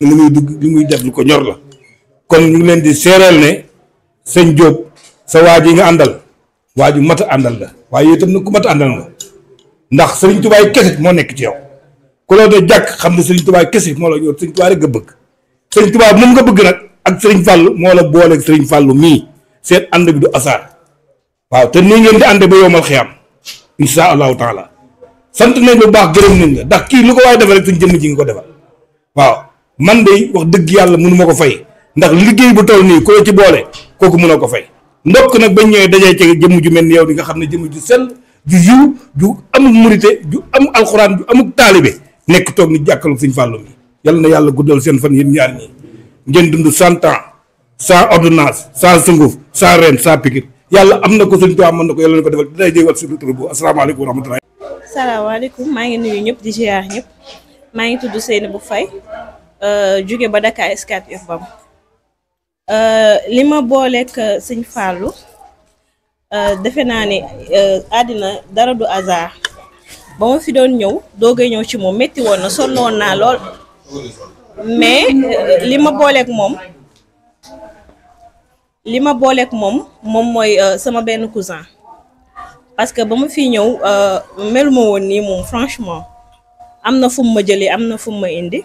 li muy dugg li muy def lu ko ñor la kon ñu ngi leen di seereel ne sëñ Diop sa waa ji nga àndal waa ju mat a àndal la waaye yow itam nag ku mat a àndal nga ndax Serigne Touba kese moo nekk ci yow ku la doon jàkk xam ne Serigne Touba kese moo la ñor Serigne Touba rek nga bëgg Serigne Touba moom nga bëgg nag ak Serigne Fallou moo la booleeg Serigne Fallou mii seen ànd bi du asaar waaw te nii ngeen di ànd ba yowmal xiyam insha allahu taala sant nañ lu baax gërëm nañ la ndax kii lu ko waaye defal rek suñ jëmm ji nga ko defal waaw man de wax dëgg yàlla mënu ma ko fay ndax liggéey bu toll nii ku la ci boole kooku mënoo ko fay ndokk nag bañ ñëwee dajee ci jëmm ju mel ni yow di nga xam ne jëmm ju sell ju yiw ju amuk murite ju am alxuraan ju amuk taalibe nekk toog ni jàkkalu Sëñ Fallou mi yàlla na yàlla guddal seen fan yéen ñaar ñii ngeen dund 100 ans sans ordonnance sans sunguf sans reen sans piqûre yàlla am na ko Sëñ Tuubaa mën na ko yàlla na ko defal dinay jéewal si tur bu asalaamaaleykum wa rahmatulah. salaamaaleykum maa ngi nuyu ñëpp di ziar ñëpp maa ngi tudd Seynabou Faye jóge ba Dakar Scat Urbam li ma booleeg Sëñ Fallou defe naa ne àddina dara du hasard ba ma fi doon ñëw doogay ñëw ci moom métti woon na sonn woon naa lool mais li ma booleeg moom mooy sama benn cousin parce que ba ma fi ñëw meluma woon nii moom franchement am na fu mu ma jëlee am na fu mu ma indi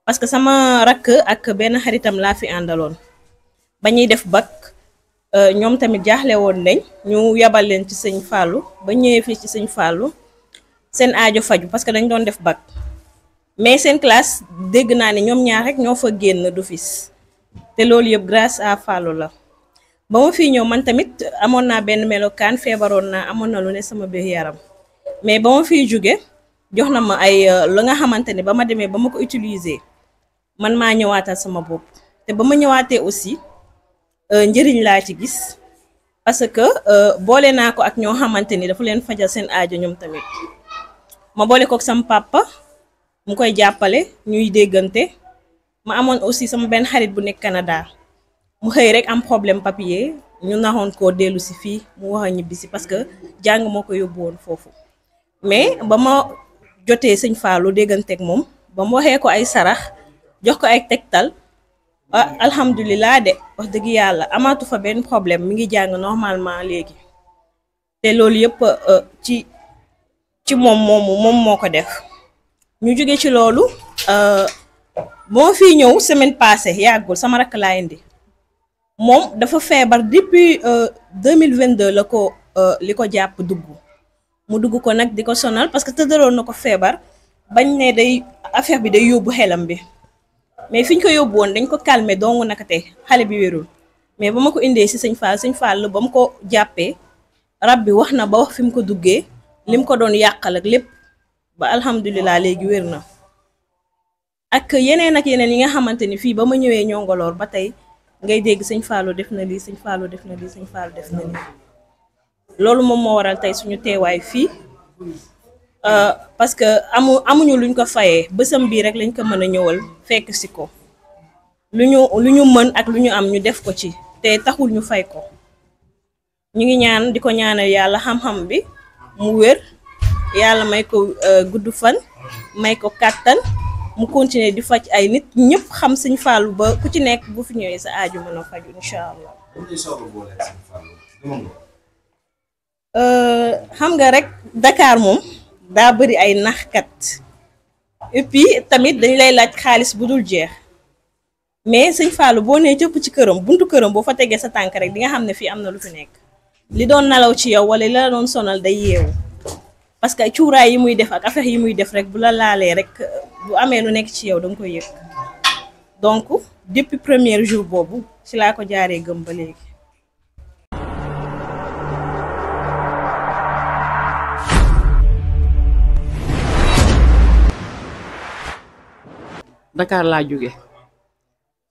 parce que sama rakk ak benn xaritam laa fi àndaloon ba ñuy def bac ñoom tamit jaaxle woon nañ ñu yabal leen ci Sëñ Fallou ba ñëwee fii ci Sëñ Fallou seen aajo faju parce que dañ doon def bac mais seen classe dégg naa ne ñoom ñaar rek ñoo fa génn d'office te loolu yëpp grâce à Fallou la ba ma fii ñëw man tamit amoon naa benn melokaan feebaroon naa amoon na lu ne sama biir yaram mais ba ma fiy jóge jox na ma ay la nga xamante ne ba ma demee ba ma ko utiliser man maa ñëwaatal sama bopp te ba ma ñëwaatee aussi njëriñ laa ci gis parce que boole naa ko ak ñoo xamante ni dafa leen fajal seen aajo ñoom tamit ma boole ko ak sama papa mu koy jàppale ñuy déggante ma amoon aussi sama benn xarit bu nekk Canada mu xëy rek am problème papier ñu naxoon koo dellu si fii mu wax a ñibbi si parce que jàng moo ko yóbbu woon foofu mais ba ma jotee Sëñ Fallou dégganteeg moom ba mu waxee ko ay sarax jox ko ay tegtal alhamdulilah de wax dëgg yàlla amaatu fa benn problème mi ngi jàng normalement léegi te loolu yëpp ci moom moo ko def ñu jóge ci loolu moo fii ñëw semaine passée yàggul sama rakk laa indi moom dafa feebar depuis 2022 la ko li ko jàpp mu dugg ko nag di ko sonal parce que tëddaloon na ko feebar bañ ne day affaire bi day yóbbu xelam bi mais fi ñu ko yóbbu woon dañ ko calmer dong naka te xale bi wérul mais ba ma ko indee si Sëñ Fallou ba mu ko jàppee rab bi wax na ba wax fi mu ko duggee lim ko doon yàqal ak lépp ba alhamdulilah léegi wér na ak yeneen yi nga xamante ni fii ba ma ñëwee ñongoloor ba tey ngay dégg Sëñ Fallou def na lii Sëñ Fallou def na lii Sëñ Fallou def na lii loolu moom moo waral tey suñu teewaay fii parce que amuñu luñ ko fayee bësam bii rek lañ ko mën a ñëwal fekk si ko lu ñu mën ak lu ñu am ñu def ko ci te taxul ñu fay ko ñu ngi ñaan di ko ñaanal yàlla xam-xam bi mu wér yàlla may ko gudd fan may ko kàttan mu continuer di faj ay nit ñëpp xam Sëñ Fallou ba ku ci nekk bu fi ñëwee sa aaju mën a faju incha allah. xam nga rek Dakar moom daa bëri ay naxkat et puis tamit dañ lay laaj xaalis bu dul jeex mais Sëñ Fallou boo nee cëpp ci këram buntu këram boo fa tegee sa tànk rek di nga xam ne fii am na lu fi nekk li doon nalaw ci yow wala li la doon sonal day yeewu parce que cuuraay yi muy def ak affaire yi muy def rek bu la laalee rek bu amee lu nekk ci yow da nga koy yëg donc depuis premier jour boobu ci laa ko jaaree gëm ba léegi. Dakar laa jóge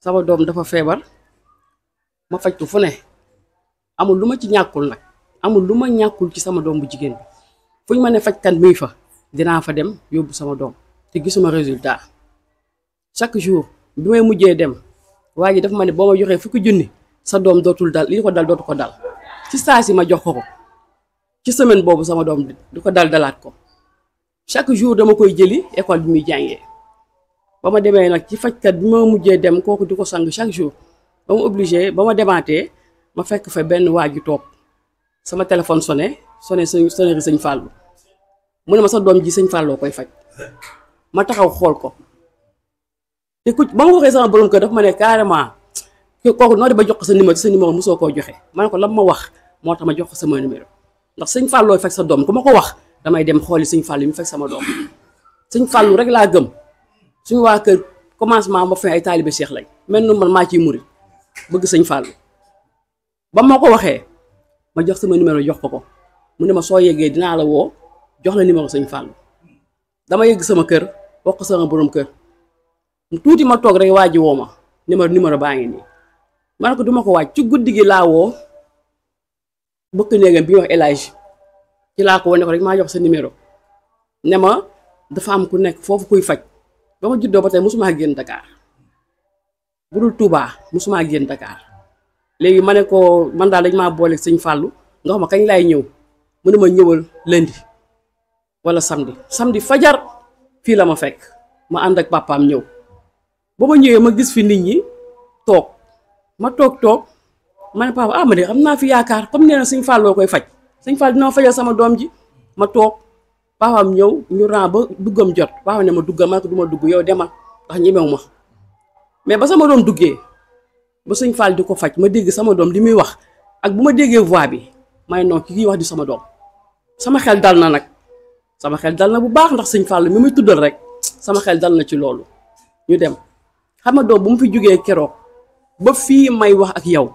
sama doom dafa feebar ma fajtu fu ne amul lu ma ci ñàkkul nag amul lu ma ñàkkul ci sama doom bu jigéen bi fu ñu ma ne fajkat muy fa dinaa fa dem yóbbu sama doom te gisuma résultat chaque jour bi may mujjee dem waa ji dafa ma ne boo ma joxee fukki junni sa doom dootul dal li ko dal dootu ko dal ci saa si ma jox ko ci semaine boobu sama doom di ko dalaat ko chaque jour dama koy jëli école bi muy jàngee ba ma demee nag ci fajkat bi ma mujjee dem kooku di ko sang chaque jour ba ma obligé ba ma demaatee ma fekk fa benn waa ji toog sama téléphone sonné sonnerie sëñ Fallou mu ne ma sa doom ji sëñ Fallou koy faj ma taxaw xool ko te ku ba ma waxee sama borom kër daf ma ne carrément kooku noo de ba jox ko sa numéro mosoo koo joxe ma ne ko lan ma wax moo tax ma jox ko sama numéro ndax sëñ Fallou faj sa doom ku ma ko wax damay dem xooli sëñ Fallou mi faj sama doom sëñ Fallou rek laa gëm suñu waa kër commencement ba fin ay taalibe Cheikh lañ mel nu man maa ciy murit bëgg sëñ Fallou ba ma ko waxee ma jox sama numéro jox ko mu ne ma soo yeggee dinaa la woo jox la numéro sëñ Fallou dama yegg sama kër wax ko sama borom kër tuuti ma toog rek waa ji woo ma numéro baa ngi nii ma ne ko duma ko waaj ci guddi gi laa woo bëkk néegam bi wax El Hadj ci laa ko wane ko rek maa jox sa numéro ne ma dafa am ku nekk foofu kuy faj ba ma juddoo ba tey mosumaa génn Dakar bu dul Touba mosumaa génn Dakar léegi ma ne ko man daal dañ maa booleeg sëñ Fallou nga xam ma kañ laay ñëw mu ne ma ñëwal lundi wala samedi fajar fii la ma fekk ma ànd ak papaam ñëw ba ma ñëwee ma gis fi nit ñi toog ma toog ma ne papa ma de xam naa fi yaakaar comme nee na sëñ Fallou koy faj sëñ Fallou dina ma fajal sama doom ji ma toog papaam ñëw ñu ran ba duggam jot papa ne ma duggal ma ne ko du ma dugg yow demal ndax ñemewu ma mais ba sama doom duggee ba sëñ Fall di ko faj ma dégg sama doom li muy wax ak bu ma déggee voix bi may non kii wax di sama doom sama xel dal na nag sama xel dal na bu baax ndax sëñ Fall mi muy tuddal rek sama xel dal na ci loolu ñu dem xam nga doom bu mu fi jógee keroog ba fii may wax ak yow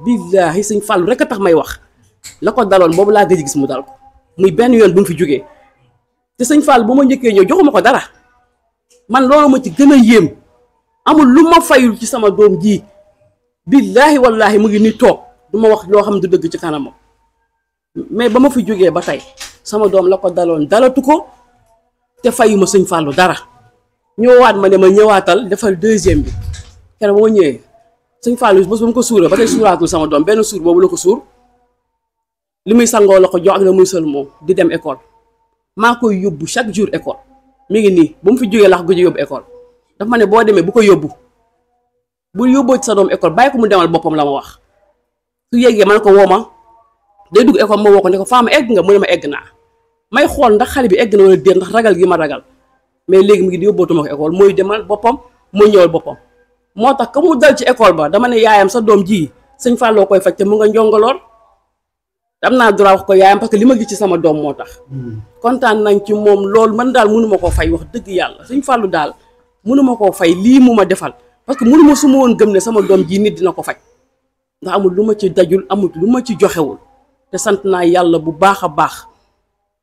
billaahi sëñ Fall rek a tax may wax la ko daloon boobu laa gëj gis mu dal ko muy benn yoon bu mu fi jógee te sëñ Fall bu ma njëkkee ñëw joxuma ko dara man loolu ma ci gën a yéem amul lu ma fayul ci sama doom ji billaahi wallaahi mu ngi ni toog du ma wax loo xam ne du dëgg ci kanamam mais ba ma fi jógee ba tey sama doom la ko daloon dalatu ko te fayuma sëñ Fallou dara ñëwaat ma ne ma ñëwaatal defal deuxième bi keroog ba ma ñëwee sëñ Fallou bés ba mu ko suuree ba tey suuraatul sama doom benn suur boobu la ko suur li muy sangoo la ko jox ak la muy sël moom di dem école maa koy yóbbu chaque jour école mi ngi nii ba mu fi jógee la ko gëj yóbbu école dafa ma ne boo demee bu ko yóbbu bu yóbboo ci sa doom école bàyyi ko mu demal boppam la ma wax su yeggee ma ne ko woo ma day dugg école ma woo ko ne ko faama egg nga mu ne ma egg naa may xool ndax xale bi egg na wala déet ndax ragal gi ma ragal mais léegi mu ngi di yóbbootuma ko école mooy demal boppam mooy ñëwal boppam moo tax ka mu dal ci école ba dama ne yaayam sa doom ji sëñ Fallou koy faj te mu nga njongoloor am naa droit wax ko yaayam parce que li ma gis ci sama doom moo tax kontaan nañ ci moom loolu man daal mënuma koo fay wax dëgg yàlla sëñ Fallou daal mënuma koo fay lii mu ma defal parce que mënuma su ma woon gëm ne sama doom ji nit dina ko faj ndax amul lu ma ci dajul amul lu ma ci joxewul te sant naa yàlla bu baax a baax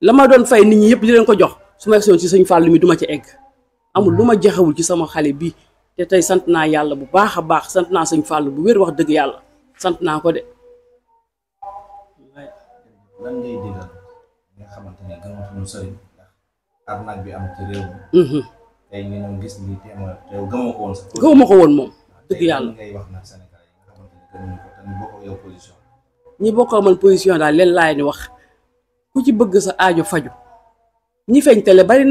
la ma doon fay nit ñi yëpp di leen ko jox su ma egsoon ci sëñ Fallou mi duma ci egg amul lu ma joxewul ci sama xale bi te tey sant naa yàlla bu baax a baax sant naa sëñ Fallou bu wér wax dëgg yàlla sant naa ko de. lan ngay digal nga xamante ne gëmatuñu sëriñ ndax arnaque bi am ci réew mi. tey ñu ñëw gis lii témoin te gëmoo ko woon sax. gëmuma ko woon moom dëgg yàlla. ngay wax nag Sénégal yi nga xamante ne gëmuñu ko te ñu bokk ak yow position. ñi bokk ak man position daal leen laay ni wax ku ci bëgg sa aajo faju ñi feeñ télé bari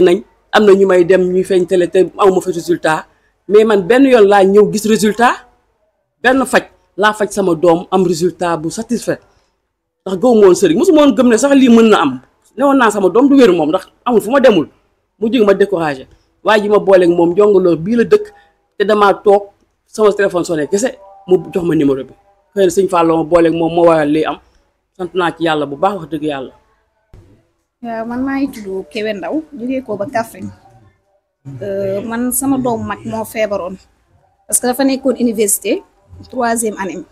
nañ am na ñu may dem ñuy feeñ télé te amuma fa résultat mais man benn yoon laa ñëw gis résultat benn faj laa faj sama doom am résultat bu satisfait ndax gëwuma woon sëriñ mosuma woon gëm ne sax lii mën na am newoon naa sama doom du wér moom ndax amul fu ma demul mu jóg ma découragé waaye ji ma booleeg moom jongaloor bii la dëkk te damaa toog sama téléphone sonné kese mu jox ma numéro bi xëy na sëñ Fallou ma booleeg moom moo waral lii am sant naa ci yàlla bu baax wax dëgg yàlla. waaw man maa ngi tudd Kewe Ndaw jógee ko ba Kaffrine man sama doom mag moo feebaroon parce que dafa nekkoon université 3e année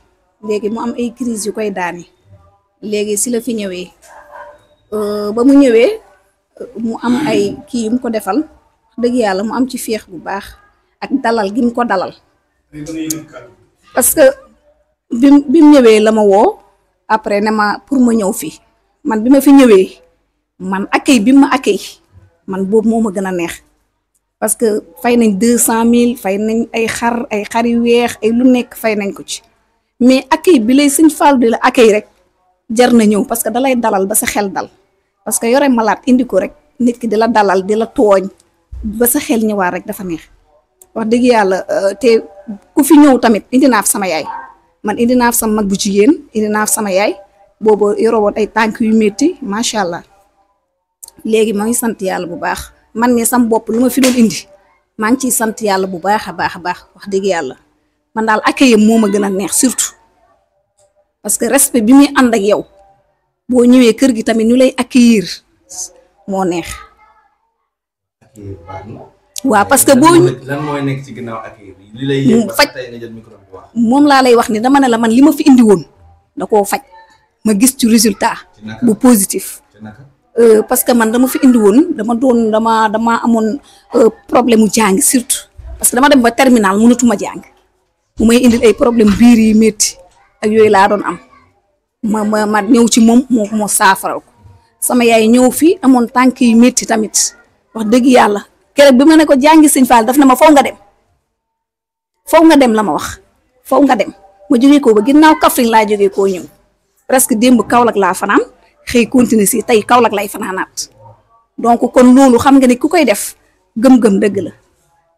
léegi mu am ay crise yu koy daane léegi si la fi ñëwee ba mu ñëwee mu am ay kii yu mu ko defal wax dëgg yàlla mu am ci féex bu baax ak dalal gi mu ko dalal parce que bi mu ñëwee la ma woo après ne ma pour ma ñëw fii man bi ma fi ñëwee man accueil bi ma accueil man boobu moo ma gën a neex parce que fay nañ 200 000 fay nañ ay xar yu weex ay lu nekk fay nañ ko ci mais accueil bi lay sëñ Fallou di la accueil rek jar na ñëw parce que dalay dalal ba sa xel dal parce que yore malade indi ko rek nit ki di la dalal di la tooñ ba sa xel ñëwaat rek dafa neex wax dëgg yàlla te ku fi ñëw tamit indi naa fi sama yaay man indi naa fi sama mag bu jigéen indi naa fi sama yaay boobu yoroo woon ay tànk yu métti macha allah léegi maa ngi sant yàlla bu baax man ne sam bopp lu ma fi doon indi maa ngi ciy sant yàlla bu baax a baax a baax wax dëgg yàlla man daal accueil moo ma gën a neex surtout parce que respect bi muy ànd ak yow boo ñëwee kër gi tamit ñu lay accueillir moo neex. waaw parce que boo lan mooy nekk ci ginnaaw accueil bi li lay yëg faj tey nga jël micro bi wax. moom laa lay wax ni dama ne la man li ma fi indi woon da koo faj ma gis ci résultat bu positif. parce que man dama fi indi woon dama amoon problème mu jàng surtout parce que dama dem ba terminal mënatuma jàng mu may indil ay problème biir yi métti ak yooyu laa doon am ma ñëw ci moom moo saafaral ko sama yaay ñëw fi amoon tànk yi métti tamit wax dëgg yàlla keroog bi ma ne ko jàngi sëñ Fall daf na ma faw nga dem la ma wax faw nga dem ma jógee ko ba ginnaaw Kaffrine laa jógee koo ñëw presque démb Kaolack laa fanaan xëy continuer si tey Kaolack lay fanaanaat donc kon loolu xam nga ne ku koy def gëm-gëm dëgg la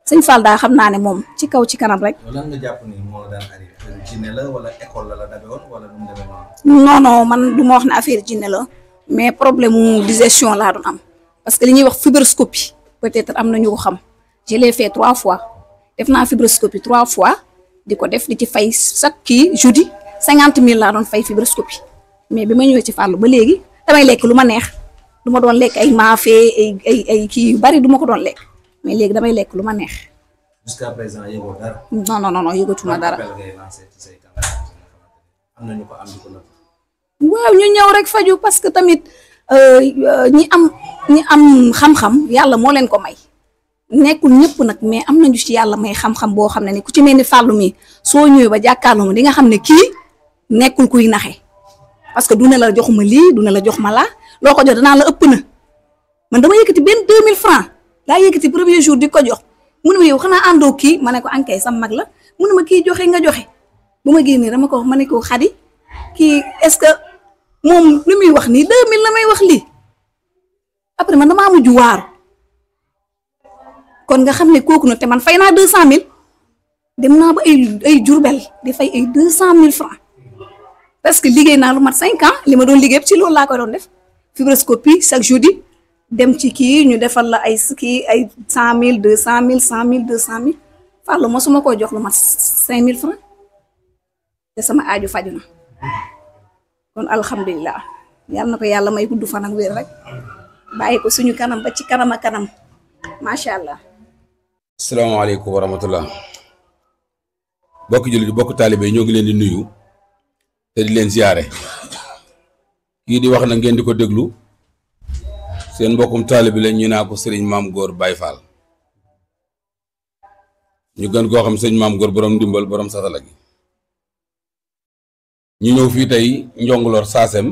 sëñ Fall daa xam naa ne moom ci kaw ci kanam rek. lan nga jàpp ni moo la daan arrivé jinne la wala école la dabe woon wala nu mu demee noonu. non man du ma wax ne affaire jinne la mais problème mu digestion laa doon am parce que li ñuy wax fibroscopie peut-être am na ñu ko xam je l'ai fait 3 fois def naa fibroscopie 3 fois di ko def di ci fay chaque kii jeudi 50 000 laa doon fay fibroscopie. mais bi ma ñëwee ci Fallou ba léegi damay lekk lu ma neex du ma doon lekk ay maafe ay kii yu bari du ma ko doon lekk mais léegi damay lekk lu ma neex. jusqu'à présent yëgoo dara. non yëgatuma dara. am na ñu ko am di ko waaw ñu ñëw rek faju parce que tamit ñi am xam-xam yàlla moo leen ko may nekkul ñëpp nag mais am nañu ci yàlla may xam-xam boo xam ne ni ku ci mel ni Fallou mi soo ñëwee ba jàkkaarloo ma di nga xam ne kii nekkul kuy naxe. parce que du ne la joxuma lii du ne la jox ma laa loo ko jox danaa la ëpp na man dama yëkkati benn 2000 francs laa yëkkati premier jour di ko jox mu ne ma yow xanaa àndoo kii ma ne ko ankay sam mag la mu ne ma kii joxe nga joxe bu ma génnee dama ko wax ma ne ko Xadi kii est-ce que moom li muy wax nii 2000 la may wax lii après man damaa mujj waaru kon nga xam ne kooku na te man fay naa 200000 dem naa ba ay Jurbel di fay ay 200000 francs parce que liggéey naa lu mat 5 ans li ma doon liggéey ci loolu laa koy doon def fibroscopie chaque jeudi dem ci kii ñu defal la ay kii ay 100000 200000 100000 200000 Fallou mosuma koo jox lu mat 5000 francs te sama aaju faju na kon alhamdulilah yal na ko yàlla may gudd fan ak wér rek bàyyi ko suñu kanam ba ci kanam ak kanam macha allah. asalaamaaleykum wa rahmatullah bokk jullit bokk taalibe ñoo ngi leen di nuyu. te di leen ziyaare kii di wax na ngeen di ko déglu seen mbokkum taalibe la ñu naa ko sëriñ Maam Góor Baye Fall ñu gën koo xam sëriñ Maam Góor borom ndimbal borom satala gi ñu ñëw fii tey Njongoloor Saasem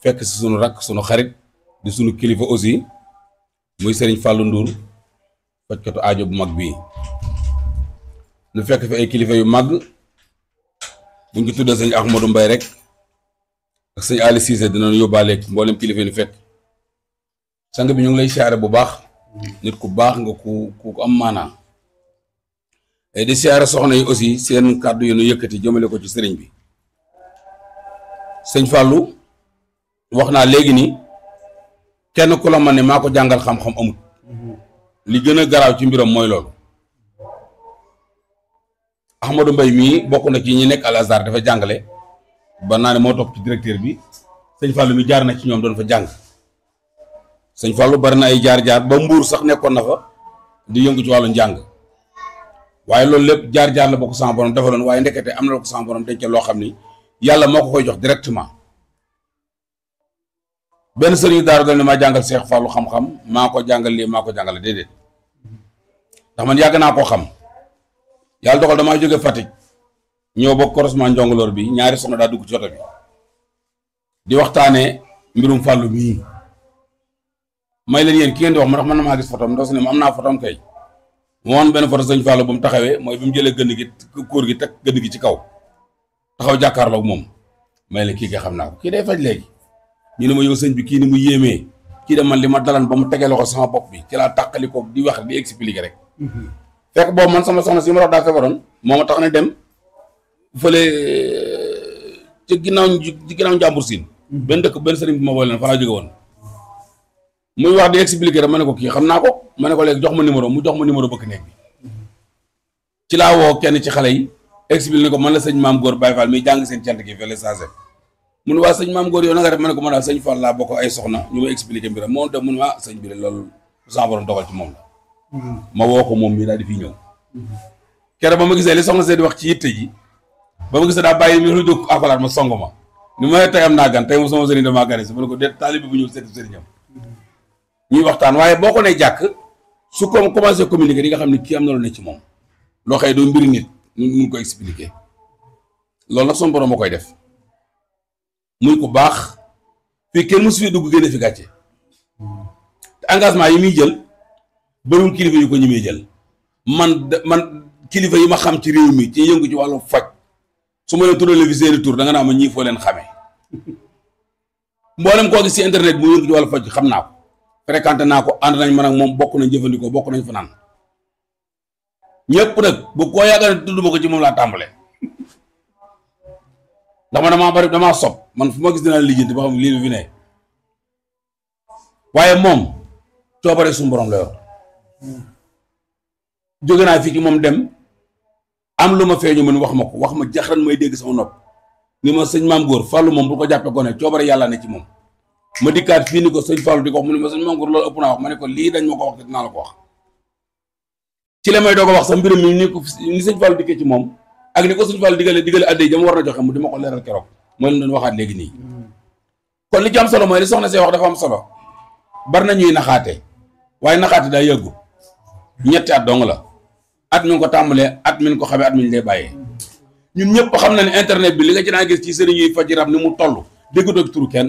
fekk si sunu rakk sunu xarit di sunu kilifa aussi muy sëriñ Fallou Ndour fajkatu aajo bu mag bii ñu fekk fi ay kilifa yu mag bu ñu tuddee sëñ Ahmadou Mbaye rek ak sëñ Ali Cissé dinañu yóbbaale mboolem kilifa yi fekk sang bi ñu ngi lay siyaare bu baax nit ku baax nga ku am maanaa di siyaare soxna yi aussi seen kàddu yi nu yëkkati jëmale ko ci sëriñ bi sëñ Fallou wax naa léegi ni kenn ku la man ne maa ko jàngal xam-xam amut li gën a garaaw ci mbiram mooy loolu Ahmadou Mbaye mii bokk na ci ñi nekk Al Azhar dafa jàngale ba naa ne moo topp ci directeur bi sëñ Fallou mi jaar na ci ñoom doon fa jàng sëñ Fallou bari na ay jaar-jaar ba Mbuur sax nekkoon na fa di yëngu ci wàllu njàng waaye loolu lépp jaar-jaar la bokk sama borom defaloon waaye ndekete am na la ko sama borom denc loo xam ni yàlla moo ko koy jox directement benn sëriñ daara doon ne maa jàngal Cheikh Fallou xam-xam maa ko jàngal lii maa ko jàngale déedéet ndax man yàgg naa koo xam yàlla dogal damaa jóge Fatick ñëw ba croisement Njongoloor bi ñaari soxna daa dugg ci oto bi di waxtaanee mbirum Fallou mii may leen yéen ki ngeen di wax ma ndax man na maa gis photom ndax su ne ma am naa photom kay mu woon benn photo sëñ Fallou ba mu taxawee mooy bi mu jëlee gënn gi kóor gi teg gënn gi ci kaw taxaw jàkkaarloog moom may leen kii nga xam naa ko kii day faj léegi ñu ne ma yow sëñ bi kii ni mu yéemee kii de man li ma dalan ba mu tegee loxo sama bopp bi ci laa tàqali ko di wax di expliquer rek fekk boobu man sama soxna si ma wax daa feebaroon moo ma tax na dem fële ci ginnaaw njàmbur siin benn dëkk benn sëriñ bi ma boole leen fa laa jóge woon muy wax di expliquer rek ma ne ko kii xam naa ko ma ne ko léegi jox ma numéro mu jox ma numéro bëkk néeg bi ci laa woo kenn ci xale yi expliquer ne ko man la sëñ Maam Góor Baye Fall mi jàng seen cant gi fële saase mu ne waa sëñ Maam Góor yow na nga def ma ne ko man daal sëñ Fall laa bokk ay soxna ñu ma expliquer mbiram moom dem mu ne ma sëñ bi de loolu sama borom dogal ci moom la ma woo ko moom mii daal di fii ñëw keroog ba ma gisee li soxna see di wax ci yitte ji ba ma gisee daa bàyyi mi lu jóg akolaat ma song ma ni ma tey am naa gan tey mu sama sëriñ damaa gane si ma ne ko déet taalibe bu ñëw seeti sëriñam ñuy waxtaan waaye boo ko ne jàkk su ko commencé communiquer di nga xam ne kii am na lu ne ci moom loo xëy doo mbiri nit ñu mun ko expliquer loolu nag son borom moo koy def muy ku baax fii kenn mosu fi dugg génne fi gàcce te engagement yi muy jël bëriwul kilifa yu ko ñemee jël man kilifa yi ma xam ci réew mi ci yëngu ci wàllu faj su ma leen tuddalee fi seeni tur da nga naa ma ñii foo leen xamee mboolem koo gis ci internet mu yëngu ci wàllu faj xam naa ko fréquenté naa ko ànd nañ man ak moom bokk nañ jëfandikoo bokk nañ fanaan ñëpp nag bu koo yaakaar ne tudd ma ko ci moom laa tàmbalee ndax man damaa sob man fu ma gis dinaa lijjanti ba xam lii fi ne waaye moom coobare suñu borom la yor jóge naa fii ci moom dem am lu ma feeñu man wax ma jaxran may dégg sama nopp ni ma sëñ Maam Góor Fàllu moom bu ko jàppee ko ne coobare yàlla ne ci moom ma dikkaat fii ni ko sëñ Fàllu di ko wax mu ne ma sëñ Maam Góor loolu ëpp naa wax ma ne ko lii dañ ma ko wax te dinaa la ko wax ci la may doog a wax sa mbiram mi ni sëñ Fàllu dikkee ci moom ak ni ko sëñ Fàllu digale addee jam war na joxe mu di ma ko leeral keroog mooy leen doon waxaat léegi nii kon li ci am solo mooy li soxna see wax dafa am solo bari na ñuy naxaate waaye naxaate daa yëggu ñetti at dong la at mi ngi ko tàmbalee at mi ngi ko xamee at mi ngi lay bàyyee ñun ñëpp xam na ne internet bi li nga ci daan gis ci sëriñ yi faj rab ni mu toll déggatoo ak turu kenn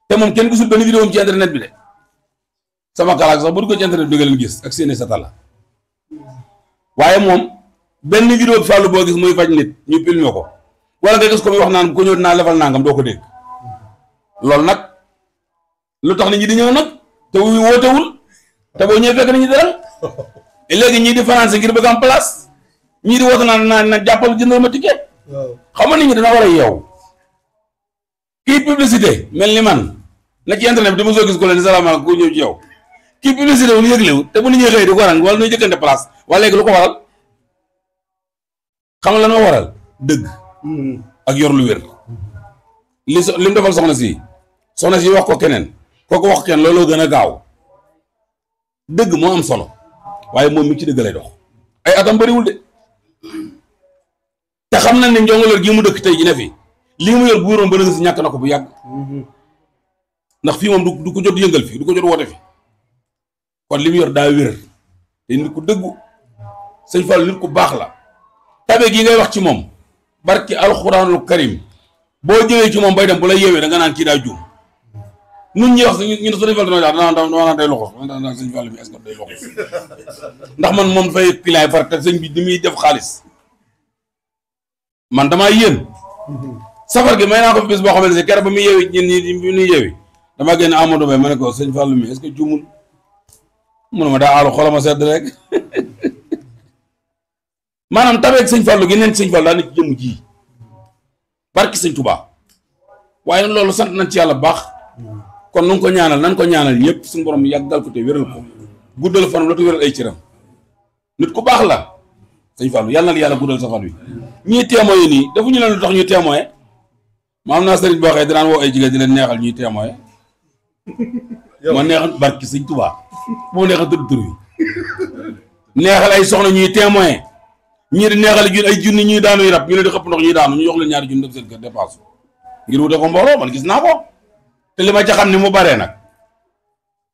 te moom kenn gisul benn vidéo ci internet bi de sama kalaak sax bu dugg ci internet bi nga leen gis ak seeni satala waaye moom benn vidéo Fàllu boo gis muy faj nit ñu filmé ko wala nga gis ko muy wax naan ku ñëw dinaa lefal nangam doo ko dégg loolu nag lu tax nit ñi di ñëw nag te wootewul te boo ñëwee fekk nañu dalal léegi ñii di français ngir bëgg am place ñii di woote naan jàppal jëndal ma ticket xam nga nit ñi dana war a yeewu kii publicité mel ni man na ci internet bi di mosoo gis ko leen salaamaaleykum ku ñëw ci yow kii publicité wu ñu yëglewu te bu nit ñi xëy di ko rang wala ñuy jëkkante place wala léegi lu ko waral xam nga lan moo waral dëgg ak yor lu wér li mu defal soxna si wax ko keneen kooku wax kenn looloo gën a gaaw dëgg moo am solo waaye moom mi ci dëgg lay dox ay atam bëriwul de te xam nañ ne Njongoloor gii mu dëkk tey ji ne fi lii mu yor bu wéroon ba nga si ñàkk na ko bu yàgg ndax fii moom du ko jot yëngal fii du ko jot woote fi kon li mu yor daa wér te nit ku dëggu sëñ Fall nit ku baax la tabe gi ngay wax ci moom barki alxuraanul karim boo jëwee ci moom bay dem bu la yeewee da nga naan kii daa juum nun ñi wax ñu ne sëñ Fall dama day loxo sëñ Fall mi est-ce que day loxo ndax man moom dafay client far te sëñ bi ni muy def xaalis man damaa yéen safar gi may naa ko fi bis boo xamante ne keroog ba muy yeewi ñun ñi bi ñuy yeewi damaa génn Amadou Mbaye ma ne ko sëñ Fall mi est-ce que juumul mu ne ma daa aalu xoolama sedd rek maanaam tabeeg sëñ Fallu gi neen sëñ Fall daa nekk jëmm ji barki sëñ Touba waaye nag loolu sant nañ ci yàlla bu baax kon nu ko ñaanal nan ko ñaanal ñëpp suñu borom yàggal ko te wéral ko guddal fanam la te wéral ay cëram nit ku baax la sëñ Fallu yàlla na yàlla guddal sa fan wi ñii témoin nii dafa ñu leen lu tax ñuy témoin ma am naa sëriñ boo xee dinaan woo ay jigéen di leen neexal ñuy témoin ma neexal barki sëñ Touba moo neexal tëdd tur wi neexal ay soxna ñuy témoin ñii di neexal ay junni ñuy daanuy rab ñu leen di xëpp ndox ñuy daanu ñu jox leen ñaari junni def seen kër dépasse ngir wute ko mbooloo man gis naa ko te li ma ca xam ni mu baree nag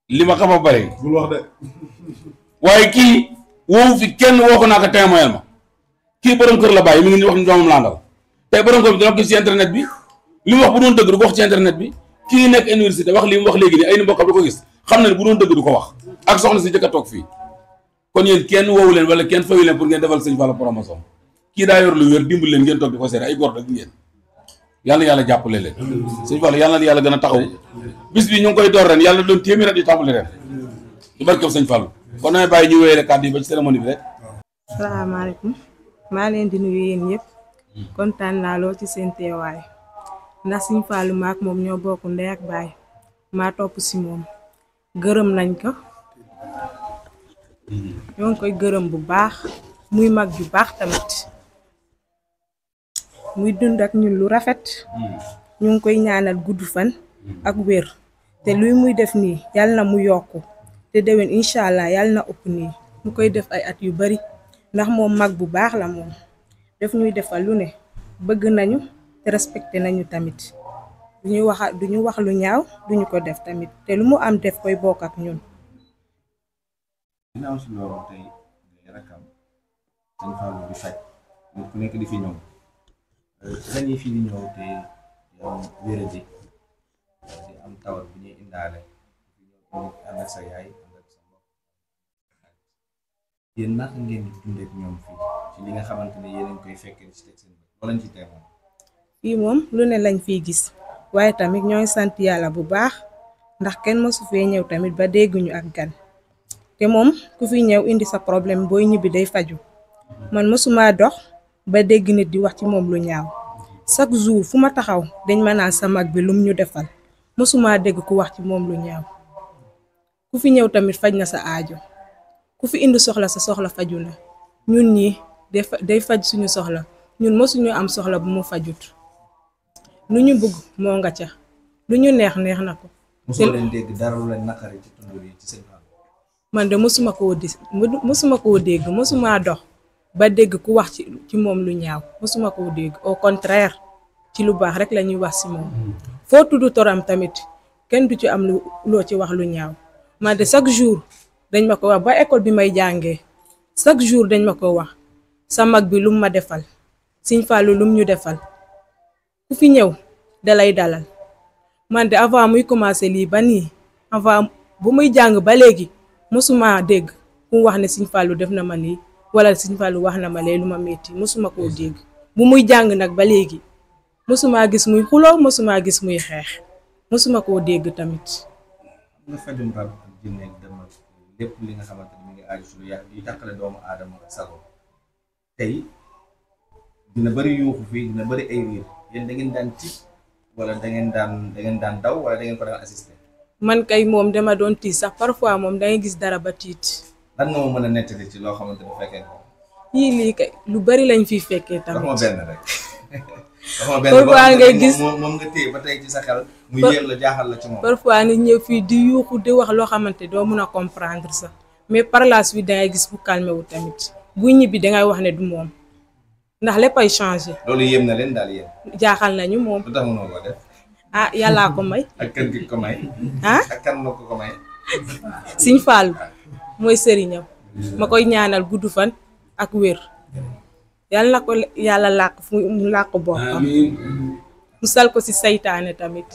li ma xam a bare bul wax de waaye kii woowu fi kenn woo ko naa ko témoin ma kii borom kër la bàyyi mi ngi wax ni doomam laandal tey borom kër bi dina ko gis ci internet bi li mu wax bu doon dëgg du ko wax ci internet bi kii nekk université wax li mu wax léegi nii ay ni mbokkam du ko gis xam na ne bu doon dëgg du ko wax ak soxna si jëkk a toog fii kon yéen kenn woowu leen wala kenn fayu leen pour ngeen defal sëñ Fall promotion kii daa yor lu wér dimbali leen ngeen toog di ko seere ay góor dëgg ngeen yàlla yàlla jàppale leen sëñ Fallou yàlla na yàlla gën a taxaw bis bi ñu ngi koy door ren yàlla doon téeméer at yu tàmbali ren ci barkeb sëñ Fallou kon damay bàyyi ñu wéyale kàddu yi ba ci cérémonie bi rek. salaamaaleykum maa leen di nuyu yéen ñëpp kontaan naa lool ci seen teewaay ndax sëñ Fallou maak moom ñoo bokk ndey ak baay maa topp si moom gërëm nañ ko ñoo ngi koy gërëm bu baax muy mag ju baax tamit muy dund ak ñun lu rafet ñu ngi koy ñaanal gudd fan ak wér te luy muy def nii yàlla na mu yokku te déwén incha allah yàlla na ëpp nii mu koy def ay at yu bari ndax moom mag bu baax la moom def ñuy defal lu ne bëgg nañu te respecté nañu tamit duñu wax lu ñaaw duñu ko def tamit te lu mu am def koy bokk ak ñun. ginnaaw si loolu tey rakam sëñ Fallou di faj ku nekk di fi ñëw gan yi fii di ñëw te di am wéradi di am tawat bu ñuy indaale di ñëw ànd ak sa yaay ànd ak sa mbokk yéen naka ngeen di dundee ak ñoom fii ci li nga xamante ne yéen a ngi koy fekkee ci teg seen bët wala ñu ci teemoon. fii moom lu ne lañ fiy gis waaye tamit ñooy sant yàlla bu baax ndax kenn mësu fee ñëw tamit ba dégguñu ak gan te moom ku fi ñëw indi sa problème booy ñibbi day faju man mësuma dox ba dégg nit di wax ci moom lu ñaaw chaque jour fu ma taxaw dañ ma naan sa mag bi lum ñu defal mësuma dégg ku wax ci moom lu ñaaw ku fi ñëw tamit faj na sa aajo ku fi indi soxla sa soxla faju na ñun ñi day faj suñu soxla ñun mësuñu am soxla bu mu fajut lu ñu bëgg moo nga ca lu ñu neex na ko. mosoo leen dégg dara lu leen naqari ci tund yi ci seen man de mësuma koo dégg mësuma dox ba dégg ku wax ci moom lu ñaaw mësuma koo dégg au contraire ci lu baax rek la ñuy wax si moom foo tudd toram tamit kenn du ci am loo ci wax lu ñaaw man de chaque jour dañ ma ko wax ba école bi may jàngee chaque jour dañ ma ko wax sa mag bi lum ma defal sëñ Fallou lum ñu defal ku fi ñëw dalay dalal man de avant muy commencé lii ba nii avant bu muy jàng ba léegi mësuma dégg ku wax ne sëñ Fallou def na ma lii wala sëñ Fallou wax na ma lee lu ma metti mësuma koo dégg bu muy jàng nag ba léegi mësuma gis muy xuloo mësuma gis muy xeex mësuma koo dégg tamit. nga fajum rab ak jinne ak dem ak lépp li nga xamante ni mi ngi aaju su lu yàgg di tàqale doomu aadama ak sago tey dina bëri yuuxu fii dina bëri ay riir yéen da ngeen daan tiit wala da ngeen daan daw wala da ngeen ko daan assister. man kay moom dama doon tiit sax parfois moom dangay gis dara ba tiit. lan nga ma mën a nettali ci loo xamante ni fekkee ko. yii lii kay lu bari lañ fiy fekkee tamit. wax ma benn rek. parfois ngay gis moom nga téye ba tey ci sa xel. mu yéex la jaaxal la ci moom. parfois nit ñëw fii di yuuxu di wax loo xamante doo mun a comprendre sax mais par la suite dangay gis bu calmé wu tamit bu ñibbi dangay wax ne du moom ndax lépp ay changé. loolu yéem na leen daal yéen. jaaxal nañu moom. lu tax mënoo ko def. ah yàllaa ko may. ak kan gi ko may. ah ak kan moo ko may. sëñ Fallou mooy sëriñam ma koy ñaanal gudd fan ak wér yàlla na ko yàlla làq fu mu làq boppam mu sal ko ci saytaane tamit